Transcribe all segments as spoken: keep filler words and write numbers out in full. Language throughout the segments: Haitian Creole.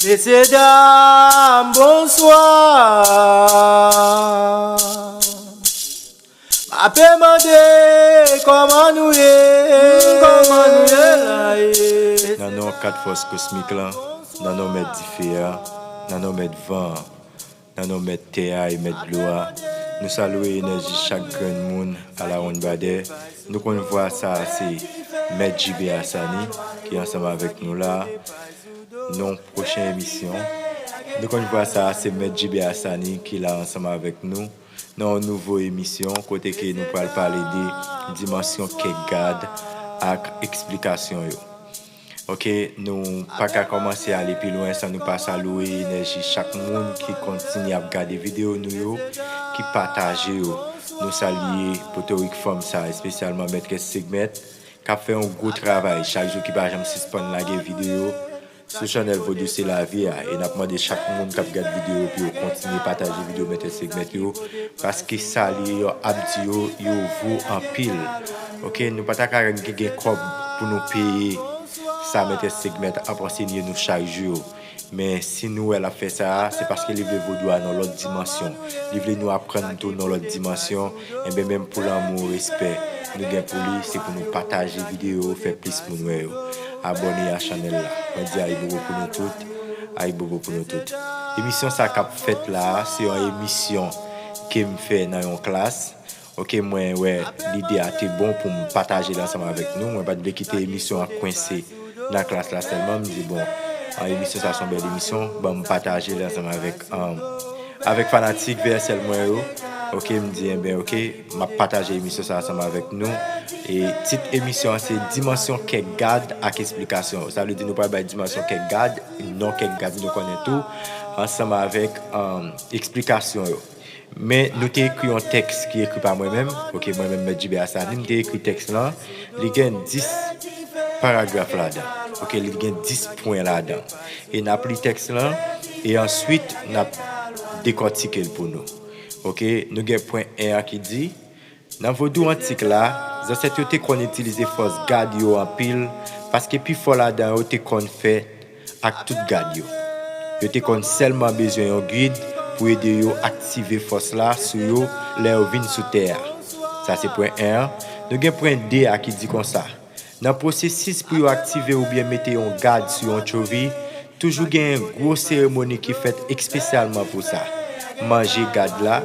Mesye dam, bonswa. M ape mande kòman nou ye? Kòman nou ye la ye? Nan non kat fòs kosmik lan, nan non mèt dife a, nan non mèt van an, nan non mèt tè a e mèt dlo a, nou salye enèji chak grenn moun alawonnbadè. Nou konn vwa sa a se Mèt Jibe Asani ki ansanm avèk nou la. Nan yon pwochen emisyon, nou konn vwa sa a se Mèt Jibe Asani ki la ansanm avèk nou nan yon nouvo emisyon kote ke nou pral pale de dimansyon kèk gad ak eksplikasyon yo. Oke, nou pa ka kòmanse ale pi lwen san nou pa salye enèji chak moun ki kontinye ap gade videyo nou yo, ki pataje yo. Nou salye Potorik Fanm sa, espesyalman Mètrès Segmèt, k ap fè yon gwo travay chak jou, ki pa janm sispann lage videyo sou chanèl Vodou Se Lavi a. E n ap mande chak moun k ap gad videyo pou yo kontinye pataje videyo Mètrès Segmèt yo, paske sa li yo ap di yo, yo vo anpil. Oke, nou pa ta ka gen, gen kòb pou nou peye sa Mètrès Segmèt ap ansenye nou chak jou yo. Men si nou wè l ap fè sa a, se paske li vle vodou a nan lòt dimansyon. Li vle nou aprann tou nan lòt dimansyon. Enben, menm pou lanmou, respè nou gen pou li, se pou nou pataje videyo, fè plis moun wè yo. Abòne a chanèl la. Mwen di ayibobo pou nou tout. Ayibobo pou nou tout. Emisyon sa k ap fèt la a, se yon emisyon ke m fè nan yon klas. Oke, mwen wè lide a te bon pou m pataje l ansanm avèk nou. Mwen pa t vle kite emisyon an kwense nan klas la sèlman. M di, bon, an, emisyon sa se yon bèl emisyon, ban m pataje l ansanm avèk, um, avèk fanatik V S L mwen yo. Oke, m di, enben, oke, m ap pataje emisyon sa ansanm avèk nou. E tit emisyon an se Dimansyon kèk gad ak eksplikasyon. Sa vle di nou pral bay dimansyon kèk gad, non kèk gad nou konnen tou, ansanm avèk, um, eksplikasyon yo. Men nou te ekri yon tèks ki ekri pa mwen menm. Oke, mwen menm, Mèt Jibe Asani, m te ekri tèks lan. Li gen dis paragraf ladan. Oke, li gen dis pwen ladan. E n ap li tèks lan, e answit n ap dekòtike l pou nou. Oke, nou gen pwen en an ki di, nan vodou antik la, zansèt yo te konn itilize fòs gad yo anpil, paske pifò ladan yo te konn fèt ak tout gad yo. Yo te konn sèlman bezwen yon gid pou ede yo aktive fòs la sou yo lè yo vin sou tè a. Sa se pwen en an. Nou gen pwen de a ki di konsa, nan pwosesis pou yo aktive oubyen mete yon gad sou yon tchovi, toujou gen gwo seremoni ki fèt espesyalman pou sa. Manje gad la,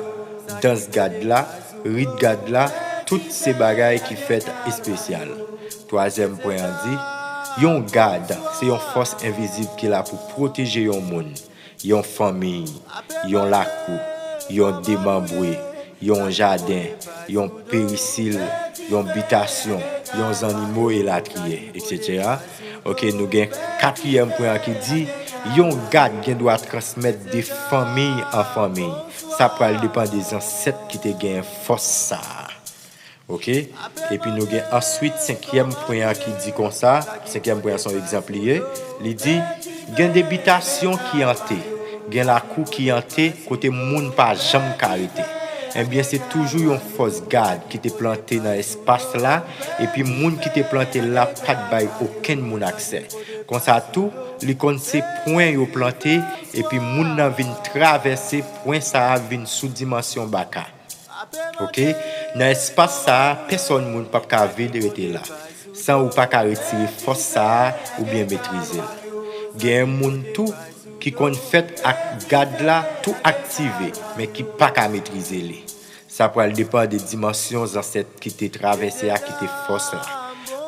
dans gad la, rit gad la, tout se bagay ki fèt espesyal. Twazyèm pwen an di, yon gad se yon fòs envizib ki la pou pwoteje yon moun, yon fanmi, yon lakou, yon demanbre, yon jaden, yon perisil, yon bitasyon, yon zannimo, elatriye, etsetera. Oke, nou gen katriyèm pwen an ki di, yon gad gen dwa transmèt de fanmi an fanmi. Sa pral depann de zansèt ki te gen fòs sa a. Oke? Epi nou gen answit senkyèm pwen an ki di konsa, senkyèm pwen an se yon egzanp li ye, li di, gen de bitasyon ki ante, gen lakou ki ante kote moun pa janm ka rete. Ebyen, se toujou yon fòs gad ki te plante nan espas la, epi moun ki te plante l la pa t bay okenn moun aksè. Konsa tou, li konn se pwen yo plante, epi moun nan vin travèse pwen sa a vin sou dimansyon baka. Oke? Nan espas sa a, pèsòn moun p ap ka vin rete la, san ou pa ka retire fòs sa a oubyen metrize l. Genyen moun tou ki konn fèt ak gad la tou aktive, men ki pa ka metrize li. Sa pral depann de dimansyon zansèt ki te travèse a ki te fòs la.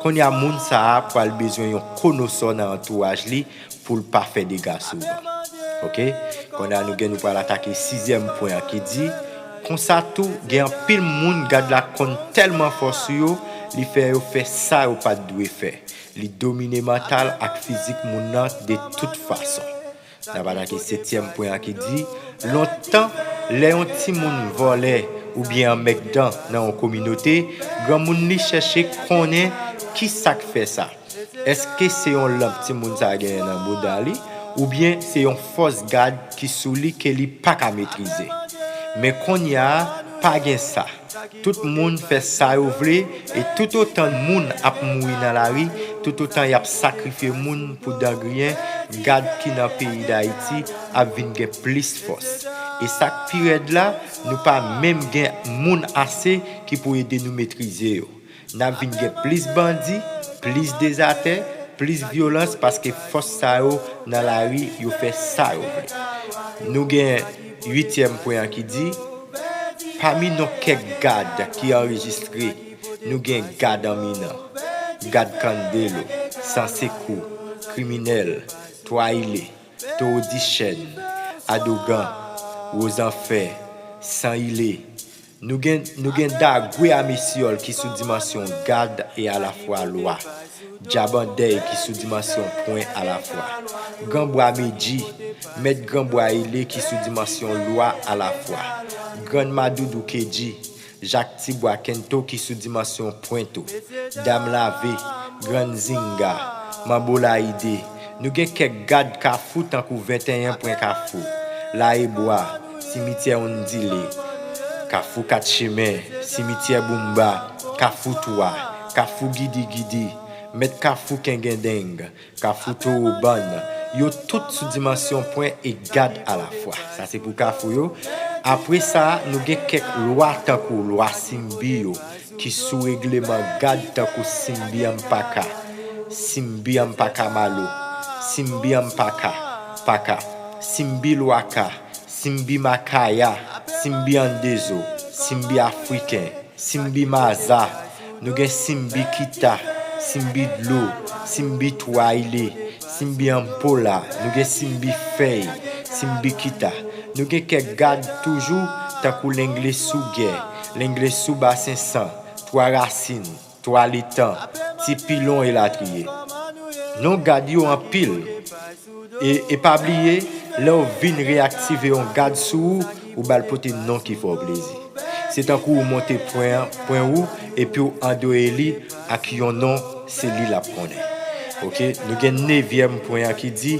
Kounye a, moun sa a pral bezwen yon konosò nan antouraj li pou l pa fè dega souvan. Oke? Kounye a, nou gen, nou pral atake sizyèm pwen an ki di, konsa tou, gen anpil moun gad la konn tèlman fò sou yo, li fè yo fè sa yo pa t dwe fè. Li domine mantal ak fizik moun nan de tout fason. N ap atake setyèm pwen an ki di, lontan, lè yon timoun vòlè oubyen anmègdan nan yon kominote, granmoun li chèche konnen ki sa k fè sa. Èske se yon lanp timoun sa a genyen nan bouda li, oubyen se yon fòs gad ki sou li ke li pa ka metrize? Men kounye a, Pa gen sa. Tout moun fè sa yo vle, e toutotan moun ap mouri nan lari, toutotan y ap sakrifye moun pou dan griyen, gad ki nan peyi Dayiti ap vin gen plis fòs. E sa k pi rèd la, nou pa menm gen moun ase ki pou ede nou metrize yo. N ap vin gen plis bandi, plis dezatè, plis vyolans paske fòs sa yo nan lari, yo fè sa yo vle. Nou gen uityèm pwen an ki di, pami non kèk gad ki anrejistre, nou gen gad Anminan, gad Kandelo, Sansekou, Kriminèl, Twa Ile, Towo Dichèn, Adogan, Wozanfè, San Ile. Nou gen, nou gen Dagwe a Mesyòl ki sou dimansyon gad e alafwa lwa. Djab Andèy ki sou dimansyon pwen alafwa. Granbwa Medji, Mèt Granbwa Ile ki sou dimansyon lwa alafwa. Grann Madoudou Kedji, Jak Tibwa Kento ki sou dimansyon pwen tou. Dam Lave, Grann Zinga, Manbo Layide. Nou gen kèk gad kafou tankou venteyen pwen kafou, Layebwa, Simityè Ondile, Kafou Kat Chemen, Simityè Boumba, Kafou Twa, Kafou Gidi Gidi, Mèt Kafou Kengendeng, Kafou Towo Bann, yo tout sou dimansyon pwen e gad alafwa. Sa se pou kafou yo. Apre sa, nou gen kèk lwa tankou lwa Simbi yo, ki sou regleman gad tankou Simbi Anpaka, Simbi Anpaka Malo, Simbi Anpaka, Paka, Simbi Lwaka, Simbi Makaya, Simbi Andezo, Simbi Afriken, Simbi Maza, nou gen Simbi Kita, Simbi Dlo, Simbi Twa Ile, Simbi Anpola, nou gen Simbi Fèy, Simbi Kita. Nou gen kèk gad toujou, tankou Lengle sou Gè, Lengle sou Basen San, Twa Rasin, Twa Letan, Ti Pilon elatriye. Non gad yo anpil. E, e pa bliye, lè w vin reyaktive yon gad sou ou, ou ba l pote non ki fè w plezi. Se tankou ou monte pwen, pwen ou, epi w andore li ak yon non, se li l ap konnen. Oke, nou gen nevyèm pwen an ki di,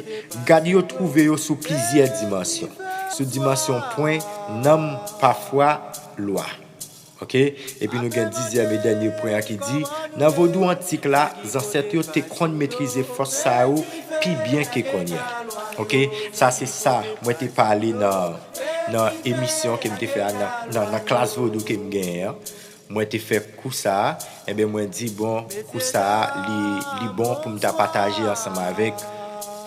gad yo twouve yo sou plizyè dimansyon. Sou dimansyon pwen, nanm, pafwa, lwa. Oke? Epi nou gen dizyèm e dènye pwen an ki di, nan vodou antik la, zansèt yo te konn metrize fòs sa yo pi byen ke kounye a. Oke? Sa se sa mwen te pale nan, nan emisyon ke m te fè a, nan, nan, nan klas vodou ke m genyen an. Mwen te fè kou sa a, enben mwen di, bon, kou sa a, li, li bon pou m ta pataje ansanm avèk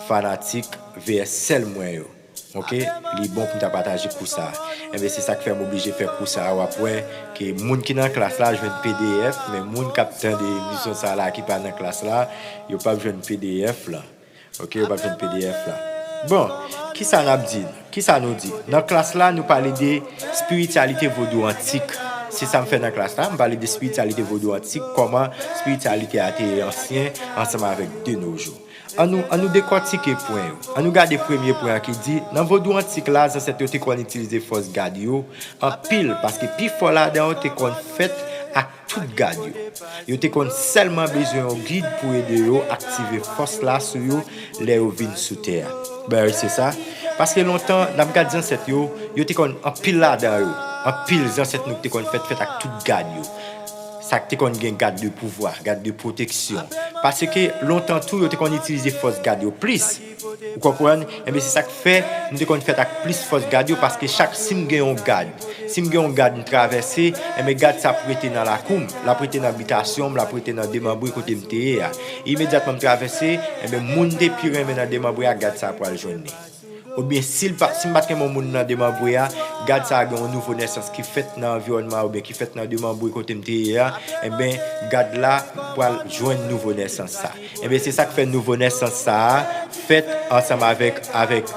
fanatik V S L mwen yo. Oke? Li bon pou m ta pataje kou sa a. Enben, se sa k fè m oblije fè kou sa a. W ap wè ke moun ki nan klas la jwenn P D F, men moun k ap tande emisyon sa a la ki pa nan klas la, yo p ap jwenn P D F la. Oke? Yo p ap jwenn P D F la. Bon, kisa n ap di? Kisa nou di? Nan klas la, nou pale de espirityalite vodou antik. Se sa m fè nan klas la. M pale de espirityalite vodou antik, kòman espirityalite a te ansyen ansanm avèk de nos jours. An nou, an nou dekòtike pwen yo. An nou gade premye pwen an ki di, nan vodou antik la, zansèt yo te konn itilize fòs gad yo anpil, paske pifò ladan yo te konn fèt ak tout gad yo. Yo te konn sèlman bezwen yon gid pou ede yo aktive fòs la sou yo lè yo vin sou tè a. Ba wi, se sa. Paske lontan, n ap gad zansèt yo, yo te konn anpil ladan yo. Anpil zansèt nou te konn fèt, fèt ak tout gad yo. Sa k te konn gen gad de pouvwa, gad de pwoteksyon. Paske lontan tou, yo te konn itilize fòs gad yo plis. Ou konprann? Enben, se sa k fè nou te konn fèt ak plis fòs gad yo, paske chak, si m gen yon gad, si m gen yon gad, m travèse, enben, gad sa ap rete nan lakou m, l ap rete nan bitasyon m, l ap rete nan demanbre kote m te ye a. Imedyatman m travèse, enben, moun m te pi renmen nan demanbre a, gad sa pral jwenn li. Oubyen si l pa, si m pa t renmen yon moun nan demanbre a, gad sa a gen yon nouvo nesans ki fèt nan anviwònman an oubyen ki fèt nan demanbre kote m te ye a, enben, gad la pral jwenn nouvo nesans sa. Enben, se sa k fè nouvo nesans sa a fèt ansanm avèk, avèk,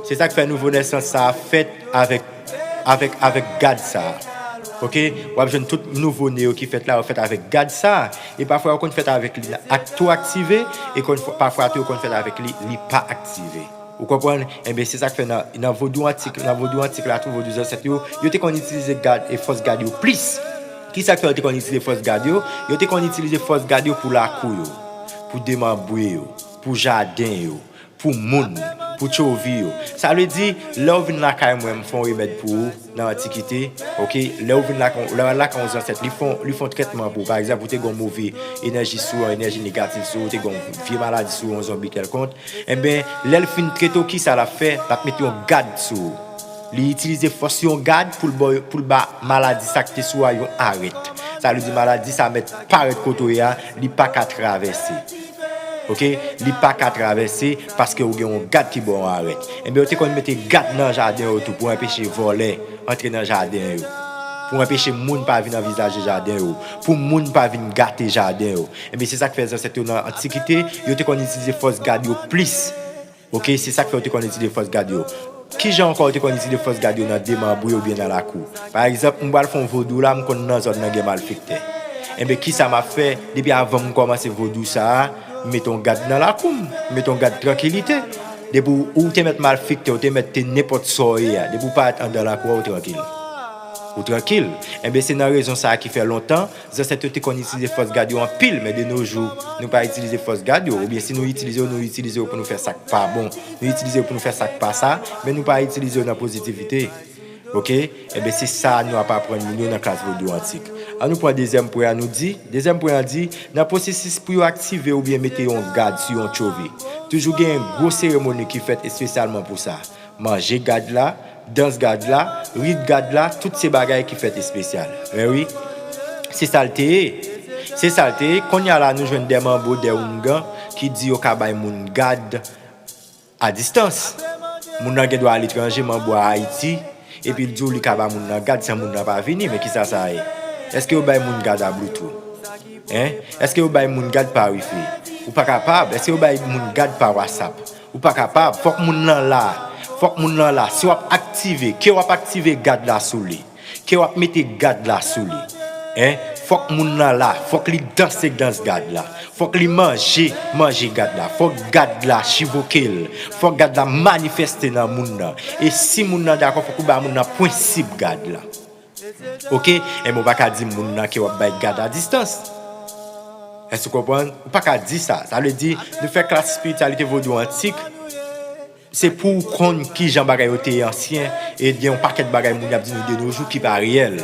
se sa k fè nouvo nesans sa a fèt avèk, avèk, avèk gad sa a. Oke? W ap jwenn tout nouvo ne yo ki fèt la, yo fèt avèk gad sa a. E pafwa, yo konn fèt avèk li ak tou aktive, e konn, pafwa tou, yo konn fèt avèk li, li pa aktive. Ou konprann? Enben, se sa k fè nan, nan vodou antik, nan vodou antik la tou, vodou zansèt yo, yo te konn itilize gad e fòs gad yo plis. Kisa k fè yo te konn itilize fòs gad yo? Yo te konn itilize fòs gad yo pou lakou yo, pou demanbre yo, pou jaden yo, pou moun. pou tchovi yo. Sa vle di, lè w vin lakay mwen, m fè yon remèd pou ou nan antikite, oke? Lè w vin lakay, lè w al lakay yon zansèt, li fè yon, li fè yon trètman pou ou. Pa egzanp, ou te gen yon move enèji sou ou, yon enèji negatif sou ou, ou te gen yon vye maladi sou ou, yon zonbi kèlkonk, enben, lè l fin trete w, kisa l ap fè? L ap mete yon gad sou ou. Li itilize fòs yon gad pou l ba, pou l ba maladi sa k te sou a yon arèt. Sa vle di maladi sa mèt parèt kote w ye a, li pa ka travèse. Oke? Li pa ka travèse paske ou gen yon gad ki ba w yon arèt. Enben, yo te konn mete gad nan jaden yo tou pou anpeche vòlè antre nan jaden yo. Pou anpeche moun pa vin anvizaje jaden yo. Pou moun pa vin gate jaden yo. Enben, se sa k fè zansèt yo nan antikite, yo te konn itilize fòs gad yo plis. Oke, se sa k fè yo te konn itilize fòs gad yo. Kijan ankò yo te konn itilize fòs gad yo nan demanbre oubyen nan lakou? Pa egzanp, m pral fè yon vodou la, m konn nan zòn nan gen malfektè. Enben, kisa m ap fè? Depi avan m kòmanse vodou sa a, m mete yon gad nan lakou m, m mete yon gad trankilite. Depi ou, ou te mèt malfektè, ou te mèt te nenpòt sa w ye a, depi ou parèt anndan lakou a, ou trankil. Ou trankil. Enben, se nan rezon sa a ki fè lontan, zansèt yo te konn itilize fòs gad yo anpil, men de nos jours, nou pa itilize fòs gad yo, oubyen si nou itilize yo, nou itilize yo pou nou fè sa k pa bon. Nou itilize yo pou nou fè sa k pa sa, men nou pa itilize yo nan pozitivite. Oke? Enben, se sa nou ap aprann moun yo nan klas vodou antik. An nou pran dezyèm pwen an, nou di, dezyèm pwen an di, nan pwosesis pou yo aktive oubyen mete yon gad sou yon tchovi, toujou gen gwo seremoni ki fèt espesyalman pou sa. Manje gad la, dans gad la, rit gad la, tout se bagay ki fèt espesyal. Men wi, se sa l te ye. Se sa l te ye. Kounye a la, nou jwenn dè manbo, dè oungan ki di yo ka bay moun gad a distans. Moun nan gen dwa aletranje, manbo a Ayiti, epi l di w li ka ba moun nan gad san moun nan pa vini. Men kisa sa ye? Èske yo bay moun gad a Bluetooth? Hein? Èske yo bay moun gad pa Wi-Fi? Ou pa kapab. Èske yo bay moun gad pa WhatsApp? Ou pa kapab. Fòk moun nan la. Fòk moun nan la. Si w ap aktive, ke w ap aktive gad la sou li. Ke w ap mete gad la sou li. Hein? Fòk moun nan la. Fòk li danse dans gad la. Fòk li manje, manje gad la. Fòk gad la chivoke l. Fòk gad la manifeste nan moun nan. E si moun nan dakò, fòk ou ba moun nan prensip gad la. Oke? Enben, ou pa ka di moun nan ke w ap bay gad a distans. Èske w konprann? Ou pa ka di sa. Sa vle di, nou fè klas espirityalite vodou antik, se pou w konn kijan bagay yo te ye ansyen, e gen yon pakèt bagay moun y ap di nou de nos jours ki pa reyèl.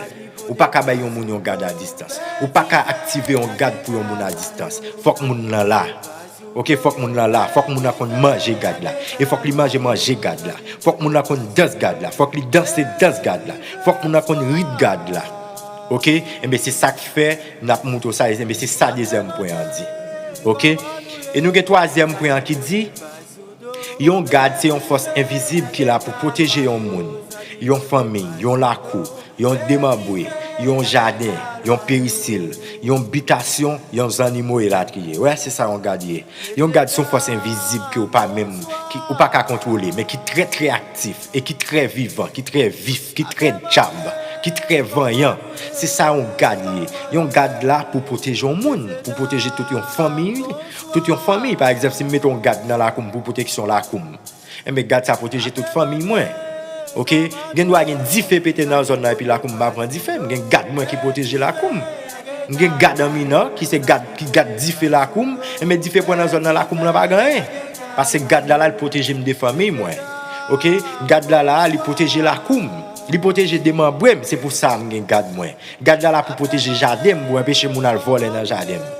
Ou pa ka bay yon moun yon gad a distans. Ou pa ka aktive yon gad pou yon moun a distans. Fòk moun nan la. Oke, fòk moun nan la. Fòk moun nan konn manje gad la. E fòk li manje manje gad la. Fòk moun nan konn dans gad la. Fòk li danse dans gad la. Fòk moun nan konn rit gad la. Oke? Enben, se sa k fè n ap montre w sa. Enben, se sa dezyèm pwen an di. Oke? E nou gen twazyèm pwen an ki di, yon gad se yon fòs envizib ki la pou pwoteje yon moun, yon fanmi, yon lakou, yon demanbre, yon jaden, yon perisil, yon bitasyon, yon zannimo elatriye. Wè, se sa yon gad ye. Yon gad se yon fòs envizib ke w pa menm, ki, ou pa ka kontwole, men ki trè, trè aktif, e ki trè vivan, ki trè vif, ki trè djab, ki trè vanyan. Se sa yon gad ye. Yon gad la pou pwoteje yon moun, pou pwoteje tout yon fanmi, tout yon fanmi. Pa egzanp, si m mete yon gad nan lakou m pou pwoteksyon lakou m, enben, gad sa pwoteje tout fanmi mwen. Oke? Gen dwa gen dife pete nan zòn nan epi lakou m pa pran dife. M gen gad mwen ki pwoteje lakou m. M gen gad anminan ki se gad, ki gad dife lakou m. Enben, dife pran nan zòn nan, lakou m lan pa gen anyen. Paske gad la la, li pwoteje m de fanmi mwen. Oke? Gad la la, li pwoteje lakou m. Li pwoteje demanbre m. Se pou sa m gen gad mwen. Gad la la pou pwoteje jaden m, pou anpeche moun al vòlè nan jaden m.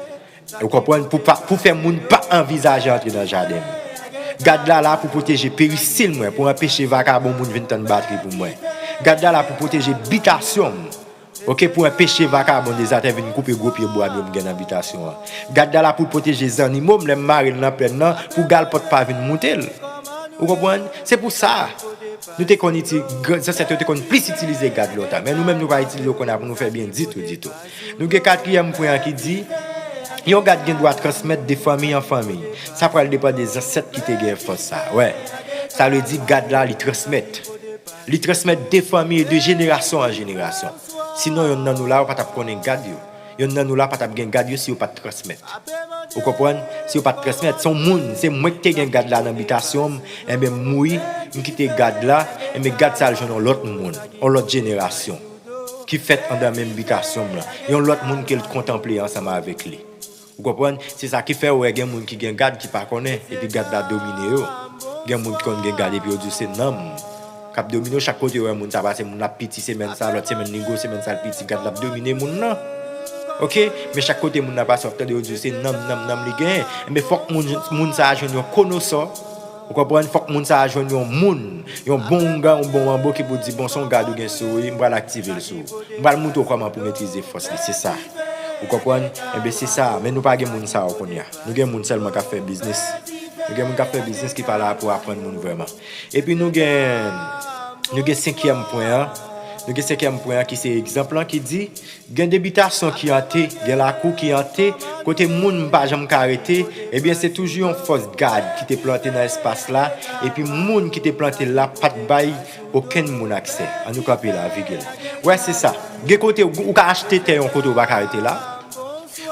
Ou konprann? Pou pa, pou fè moun pa anvizaje antre nan jaden m. Gad la la pou pwoteje perisil mwen, pou anpeche vakabon moun vin tann batri pou mwen. Gad la la pou pwoteje bitasyon m. Oke, pou anpeche vakabon dezatè vin koupe gwo pye bwa m yo m gen nan bitasyon an. Gad la la pou pwoteje zannimo m lè m mare l nan plèn nan, pou galpòt pa vin moute l. Ou konprann? Se pou sa. Nou te konn iti-, gran zansèt yo te konn plis itilize gad lontan, men nou menm nou pa itilize yo kounye a pou nou fè byen ditou, ditou. Nou gen katriyèm pwen an ki di, yon gad gen dwa transmèt de fanmi an fanmi. Sa pral depann de zansèt ki te gen fòs sa. Wè. Sa vle di gad la, li transmèt. Li transmèt de fanmi e de jenerasyon an jenerasyon. Sinon, yonn nan nou la, ou pa t ap konnen gad yo. Yonn nan nou la pa t ap gen gad yo si yo pa t transmèt. Ou konprann? Si yo pa t transmèt, se yon moun, se mwen ki te gen gad la nan bitasyon m, enben, m mouri, m kite gad la, enben, gad sa al jwenn yon lòt moun, yon lòt jenerasyon, ki fèt anndan menm bitasyon m lan, yon lòt moun ke l kontanple ansanm avèk li. Ou konprann? Se sa ki fè ou wè gen moun ki gen gad ki pa konnen, epi gad la domine yo. Gen moun ki konn gen gad epi yo di w se nanm k ap domine w. Chak kote yo wè moun sa pase, moun la piti semèn sa, lòt semèn li gwo, semèn sa l piti, gad la ap domine moun nan. Oke? Men chak kote moun nan pase, w ap tande yo di w se nanm, nanm, nanm li genyen. Enben, fòk moun, moun sa a jwenn yon konosò. Ou konprann? Fòk moun sa a jwenn yon moun, yon bon oungan, yon bon manbo ki pou di, "Bon, se yon gad ou gen sou ou wi, m pral aktive l sou ou. M pral montre w kòman pou w metrize fòs li." Se sa. Ou konprann? Enben, se sa. Men nou pa gen moun sa yo kounye a. Nou gen moun sèlman k ap fè biznis. Nou gen moun k ap fè biznis ki pa la pou aprann moun vrèman. Epi nou gen, nou gen senkyèm pwen an. Nou gen senkyèm pwen an ki se egzanp lan ki di, gen de bitasyon ki ante, gen lakou ki ante, kote moun pa janm ka rete, ebyen se toujou yon fòs gad ki te plante nan espas la, epi moun ki te plante l la pa t bay okenn moun aksè. An nou kanpe la, vigil. Wè, se sa. Gen kote ou, ou ka achte tè yon kote ou pa ka rete la.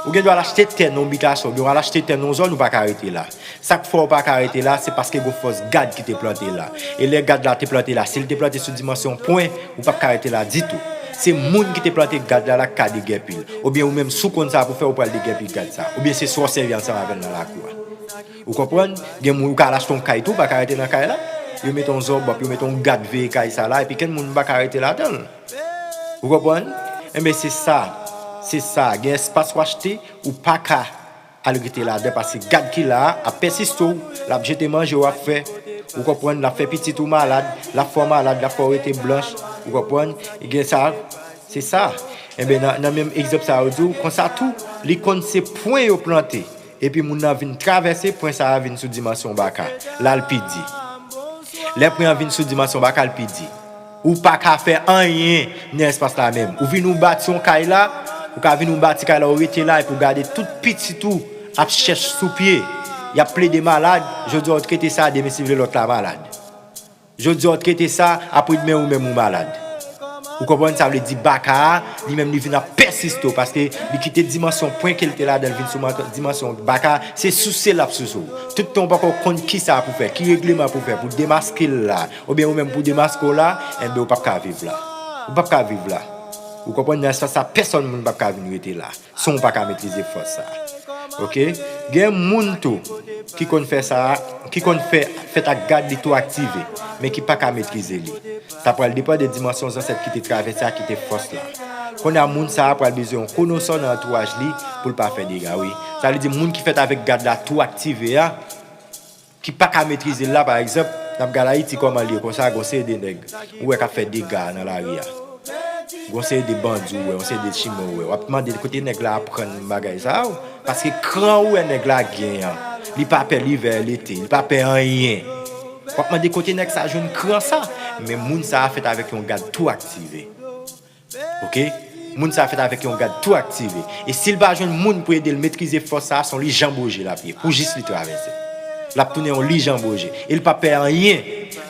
Ou gen dwa al achte tè nan yon bitasyon, ou gen dwa al achte tè nan yon zòn ou pa ka rete la. Sa k fè w pa ka rete la, se paske gon fòs gad ki te plante la. E lè gad la te plante la, si l te plante sou dimansyon pwen, ou p ap ka rete la ditou. Se moun ki te plante gad la la k ka degèpi l. Oubyen ou menm si w konn sa pou fè, ou pral degèpi gad sa. Oubyen se swa w sèvi ansanm avè l nan lakou a. Ou konprann? Gen moun ou ka al achte yon kay tou, ou pa ka rete nan kay la. Yo mete yon zòbòp, yo mete yon gad veye kay sa la, epi kenn moun pa ka rete ladan l. Ou konprann? Enben, se sa. Se sa. Gen espas w achte, ou pa ka al rete ladan, paske gad ki la a ap pèsiste w, l ap jete manje w ap fè. Ou konprann? L ap fè pitit ou malad, l ap fè w malad, l ap fè w rete blanch. Ou konprann? Gen sa, se sa. Enben, nan, nan menm egzanp sa yo di w, konsa tou, li konn se pwen yo plante. Epi moun nan vin travèse, pwen sa a vin sou dimansyon baka. La l pi di. Lè pwen an vin sou dimansyon baka, l pi di. Ou pa ka fè anyen nan espas la menm. Ou vin ou bati yon kay la, ou ka vin ou bati kay la, ou rete la, epi ou gade tout pitit ou ap chèch sou pye. Y ap plede malad, jodi a ou trete sa, demen si vle lòt la malad. Jodi a ou trete sa, apre demen ou menm ou malad. Ou konprann? Sa vle di baka a, li menm li vin ap pèsiste w, paske li kite dimansyon pwen ke l te ladan l vin sou man-, dimansyon baka, se souse l ap souse w. Tout tan ou poko konn kisa pou fè, ki regleman pou fè, pou demaske l la, oubyen ou menm pou demaske w la, enben ou p ap ka viv la. Ou p ap ka viv la. Ou konprann? Nan espas sa, pèsonn moun p ap ka vin rete la. San w pa ka metrize fòs sa. Oke? Gen moun tou ki konn fè sa, ki konn fè, fèt ak gad li tou aktive, men ki pa ka metrize li. Sa pral depann de dimansyon zansèt ki te travèse a, ki te fòs la. Kounye a, moun sa a pral bezwen yon konosò nan antouraj li pou l pa fè dega, wi. Sa vle di, moun ki fèt avèk gad la tou aktive a, ki pa ka metrize l la, pa egzanp, n ap gade Ayiti kòman l ye konsa, gon seri de nèg ou wè k ap fè dega nan lari a. Gon seri de bandi ou wè, gon seri de chimè ou wè. W ap mande kote nèg la aprann bagay sa yo, paske kran ou wè nèg la gen an, li pa pè livè, lete, li pa pè anyen. W ap mande kote nèg sa jwenn kran sa, men moun sa a fèt avèk yon gad tou aktive. Oke? Moun sa a fèt avèk yon gad tou aktive. E si l pa jwenn moun pou ede l metrize fòs sa a, se yon lijanboje l ap ye, pou jis li travèse. L ap tounen yon lijanboje. E li p ap pè anyen.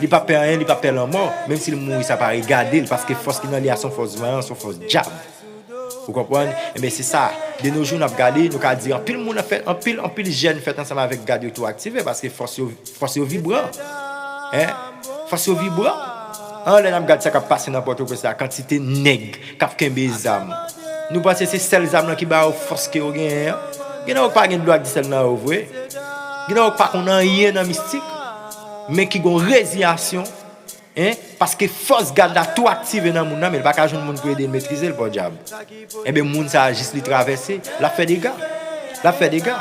Li p ap pè anyen, li p ap pè lanmò. Menm si l mouri, sa pa regade l, paske fòs ki nan li a se yon fòs vanyan, se yon fòs dyab. Ou konprann? Enben, se sa. De nos jours, n ap gade, nou ka di anpil moun ap fèt, anpil, anpil jèn fèt ansanm avèk gad yo tou aktive, paske fòs yo, fòs yo vibran. Hein? Fòs yo vibran. An, lè n ap gade sa k ap pase nan Pòtoprens la, kantite nèg k ap kenbe zam. Nou panse se sèl zam lan ki ba yo fòs ke yo genyen an? Gen nan yo k pa gen dlo ak disèl nan yo vre. Gen nan yo k pa konn anyen nan mistik, men ki gon reziyasyon, hein, paske fòs gad la tou aktive nan moun nan, men l pa ka jwenn moun pou ede l metrize l, podyab. Enben, moun sa a jis li travèse, l ap fè dega. L ap fè dega.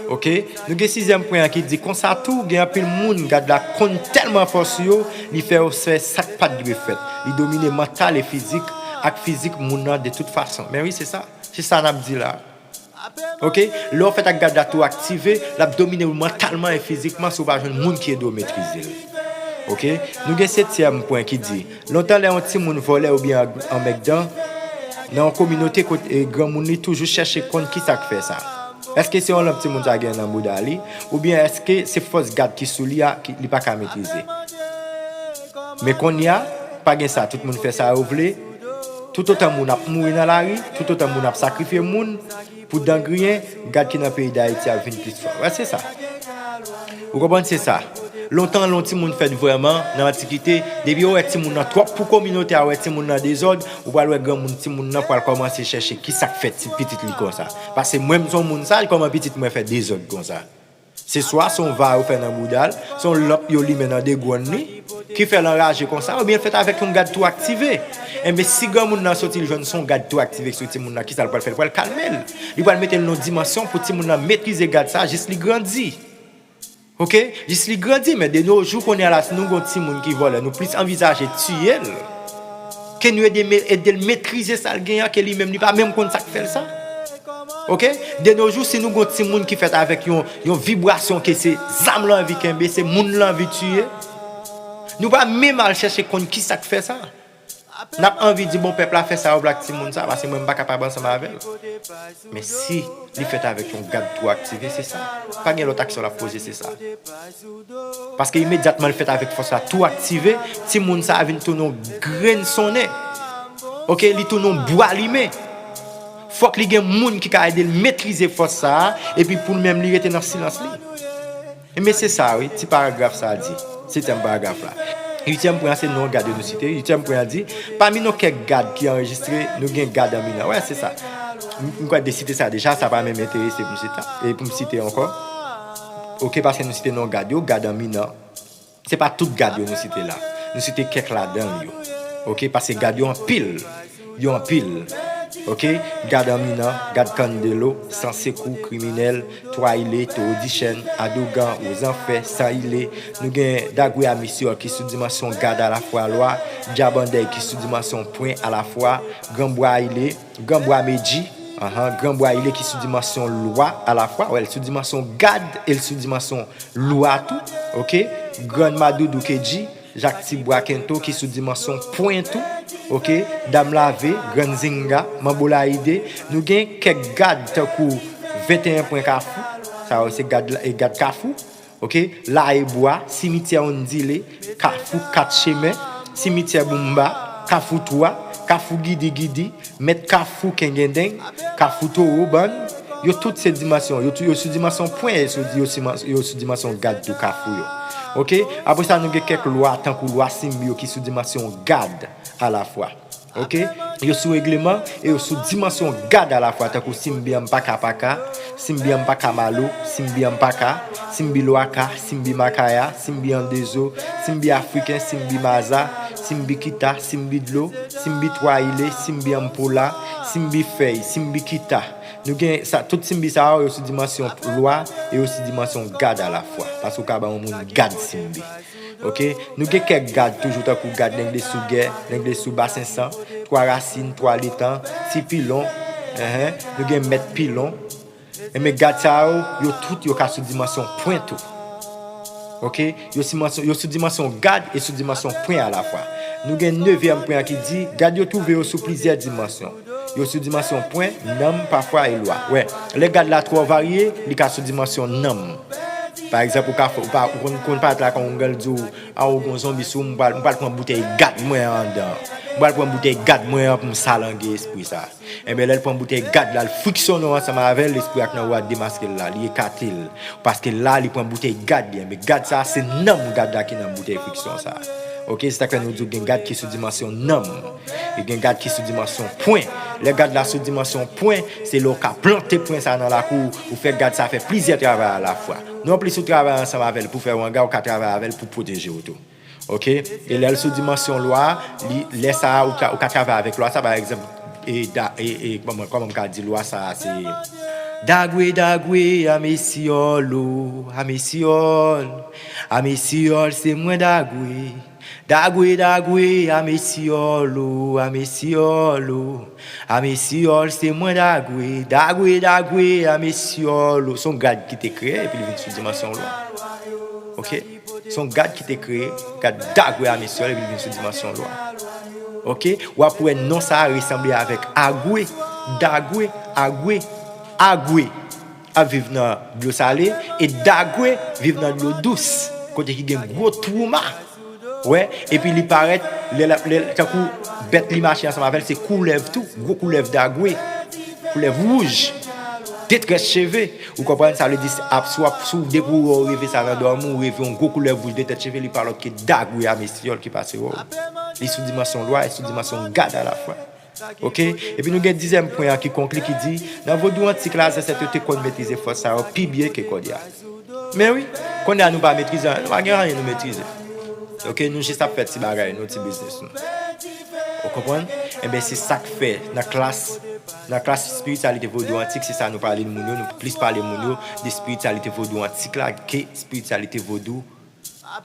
Oke? Nou gen sizyèm pwen an ki di konsa tou, gen anpil moun gad la konn tèlman fòs yo, li fè yo fè sa k pa t dwe fèt. Li domine mantal e fizik, ak fizik moun nan de tout fason. Men wi, se sa. Se sa n ap di la. Oke? Lè w fèt ak gad la tou aktive, l ap domine w mantalman e fizikman si w pa jwenn moun ki ede w metrize l. Oke? Nou gen setyèm pwen ki di, lontan lè yon timoun vòlè oubyen anmègdan, nan yon kominote kote granmoun li toujou chèche konn kisa k fè sa. Èske se yon lanp timoun sa gen nan bouda li, oubyen èske se fòs gad ki sou li a ki li pa ka metrize? Men kounye a, pa gen sa, tout moun fè sa yo vle. Toutotan moun ap mouri nan lari, toutotan moun ap sakrifye moun pou dan griyen, gad ki nan peyi Dayiti ap vin plis fò. Wè, se sa. Ou konprann? Se sa. Lontan, lè yon timoun fèt vrèman, nan antikite, depi yo wè timoun nan twòp pou kominote a, wè timoun nan dezòd, ou pral wè granmoun timoun nan pral kòmanse chèche kisa k fè ti pitit li konsa. Paske mwen, m se yon moun saj, kòman pitit mwen fè dezòd konsa? Se swa se yon va yo fè nan bouda l, se yon lanp yo limen nan degwòn li, ki fè l anraje konsa, oubyen l fèt avèk yon gad tou aktive. Enben, si granmoun nan soti l jwenn se yon gad tou aktive sou timoun nan, kisa l pral fè? L pral kalme l. Li pral mete l nan yon dimansyon pou timoun nan metrize gad sa jis li grandi. Oke? Jis li grandi, men de nos jours, kounye a la, si nou gon timoun ki vòlè, nou plis anvizaje tiye l ke nou ede, ede l metrize sa l genyen an, ke li menm, li pa menm konn sa k fè l sa. Oke? De nos jours, si nou gon timoun ki fèt avèk yon, yon vibrasyon ke se zam l anvi kenbe, se moun l anvi tiye, nou pa menm al chèche konn kisa k fè sa. N ap anvi di, bon, pèp la fè sa, yo blak timoun sa, paske mwen, m pa kapab ansanm avè l. Men si li fèt avèk yon gad tou aktive, se sa. Pa gen lòt aksyon l ap poze, se sa. Paske imedyatman l fèt avèk fòs la tou aktive, timoun sa a vin tounen yon grenn sonnen. Oke, li tounen yon bwa limen. Fòk li gen moun ki ka ede l metrize fòs sa a, epi pou l menm li rete nan silans li. Enben se sa wi, ti paragraf sa a di. Setyèm paragraf la. Uityèm pwen an se non gad yo nou site. Uityèm pwen an di, pami non kèk gad ki anrejistre, nou gen gad an minan. Wè, se sa. M, m kwè de site sa deja, sa pa menm enterese pou m site, e pou m site ankò. Oke, paske nou site non gad yo, gad an minan. Se pa tout gad yo nou site la. Nou site kèk ladan l yo. Oke, paske gad yo anpil. Yo anpil. Oke, gad an minan, gad kanndelo, san sekou, kriminèl, twa ile, towo dichèn, adougan, wozanfè, san ile. Nou gen dagwe a misyòl ki sou dimansyon gad alafwa lwa, dyab an dèy ki sou dimansyon pwen alafwa, granbwa ile, granbwa medji, anhan, granbwa ile ki sou dimansyon lwa alafwa, wè, l sou dimansyon gad e l sou dimansyon lwa tou, oke, grann madoudou kedji, Jak Tibwa Kento ki sou dimansyon pwen tou, oke, Dam Lave, Grann Zinga, Manbo Layide, nou gen kèk gad tankou venteyen pwen Kafou, sa yo se gad, e gad Kafou, oke, Laye Bwa, Simityè Ondile, Kafou Kat Chemen, Simityè Boumba, Kafou Twa, Kafou Gidi Gidi, Mèt Kafou Kengendeng, Kafou Towo Bann, yo tout se dimansyon, yo tou, yo sou dimansyon pwen, yo sou, yo sou, yo sou dimansyon gad tou Kafou yo. Oke? Apre sa, nou gen kèk lwa, tankou lwa Simbi yo ki sou dimansyon gad alafwa. Oke? Yo sou regleman e yo sou dimansyon gad alafwa, tankou Simbi an paka paka, Simbi an paka malo, Simbi an paka, Simbi lwaka, Simbi makaya, Simbi andezo, Simbi afriken, Simbi maza, Simbi kita, Simbi dlo, Simbi twa ile, Simbi anpola, Simbi fèy, Simbi kita. Nou gen sa, tout Simbi sa yo, yo sou dimansyon lwa e yo sou dimansyon gad alafwa. Paske ou ka ba yon moun gad Simbi. Oke? Nou gen kèk gad toujou tankou gad Lenglesou Gè, Lenglesou Basen San, Twa Rasin, Twa Letan, Ti Pilon, enhen, nou gen Mèt Pilon. Enben gad sa yo, yo tout yo ka sou dimansyon pwen tou. Oke? Yo sou dimansyon, yo sou dimansyon gad e sou dimansyon pwen alafwa. Nou gen nevyèm pwen an ki di, gad yo twouve yo sou plizyè dimansyon. Yo sou dimansyon pwen, nanm, pafwa e lwa. Wè, lè gad la twò varye, li ka sou dimansyon nanm. Pa egzanp, ou ka fè, ou pa, ou konn, konn parèt la kòm yon grann di w, a ou gon zonbi sou m, m pral, m pral pran boutèy gad mwen an anndan. M pral pran boutèy gad mwen an pou m salange espri sa. Enben, lè l pran boutèy gad la, l friksyonnen w ansanm avè l, lespri a k nan ou a demaske l la, li ekate l. Paske la, li pran boutèy gad li. Enben, gad sa, se nanm gad la ki nan boutèy friksyon sa. Oke, se sa k fè nou di w gen gad ki sou dimansyon nanm. E gen gad ki sou dimansyon pwen. Lè gad la sou dimansyon pwen, se lè w ka plante pwen sa nan lakou w, ou fè gad sa fè plizyè travay alafwa. Non plis ou travay ansanm avè l pou fè w anga, ou ka travay avè l pou pwoteje w tou. Oke? E lè l sou dimansyon lwa, li, lè sa a, ou ka, ou ka travay avèk lwa sa, pa egzanp, e, da, e, e, kòman, kòman m ka di lwa sa a, se, dagwe, dagwe, amesyòl, o, amesyòl, amesyòl, se mwen dagwe. Dagwe, dagwe, amesyòl, o, amesyòl, o, amesyòl, se mwen dagwe. Dagwe, dagwe, amesyòl, o. Se yon gad ki te kreye, epi li vin sou dimansyon lwa. Oke? Se yon gad ki te kreye, gad dagwe amesyòl, epi li vin sou dimansyon lwa. Oke? W ap wè non sa a resanble avèk agwe, dagwe, agwe, agwe ap viv nan dlo sale, e dagwe viv nan dlo dous, kote ki gen gwo twouma. Wè, epi li parèt, lè l ap, lè, tankou bèt li mache ansanm avè l, se koulèv tou, gwo koulèv dagwe, koulèv wouj, detrès cheve. Ou konprann sa vle di, ap, si w ap, si w depi w wè w reve sa nan dòmi, w reve yon gwo koulèv wouj de tèt cheve, li pa lòt ke dagwe amesyòl ki pase wè w. Li sou dimansyon lwa e sou dimansyon gad alafwa. Oke? Epi nou gen dizyèm pwen an ki konkli ki di, nan vodou antik la, zansèt yo te konn metrize fòs sa yo pi byen ke kòdya. Men wi, kounye a nou pa metrize anyen, nou pa gen anyen nou metrize. Ok, nou jis ap fè ti bagay nou, ti biznis nou. Ou konprann? Enben, se sa k fè nan klas, nan klas espirityalite vodou antik, se sa nou pale moun yo, nou plis pale moun yo de espirityalite vodou antik la ke espirityalite vodou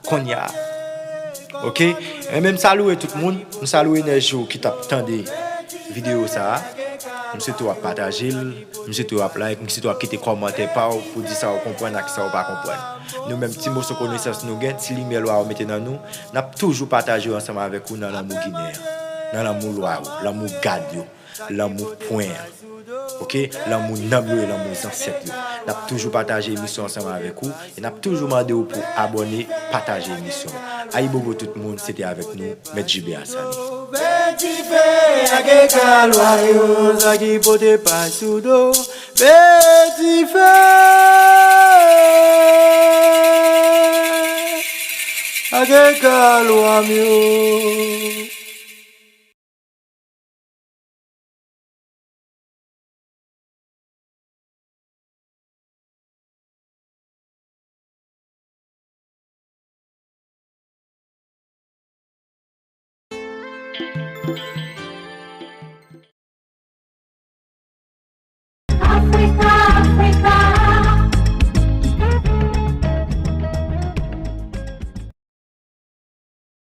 kounye a. Ok? Enben, m saluye tout moun, m saluye nèg yo ki t ap tande videyo sa a. M swete w ap pataje l, m swete w ap like, m swete w ap kite kòmantè pa w pou di sa w konprann ak sa w pa konprann. Nou menm, ti moso konesans nou gen, ti limyè lwa yo mete nan nou, n ap toujou pataje yo ansanm avèk ou nan lanmou ginen an, nan lanmou lwa yo, lanmou gad yo, lanmou pwen an. Ok? Lanmou nanm yo e lanmou zansèt yo. N ap toujou pataje emisyon ansanm avèk ou e n ap toujou mande w pou abòne, pataje emisyon an. Ayibobo tout moun, se te avèk nou, Mèt J B Asani. Fè dife ak egalwa yo, sa ki pote pa sou do. Fè dife ak egalwa m yo.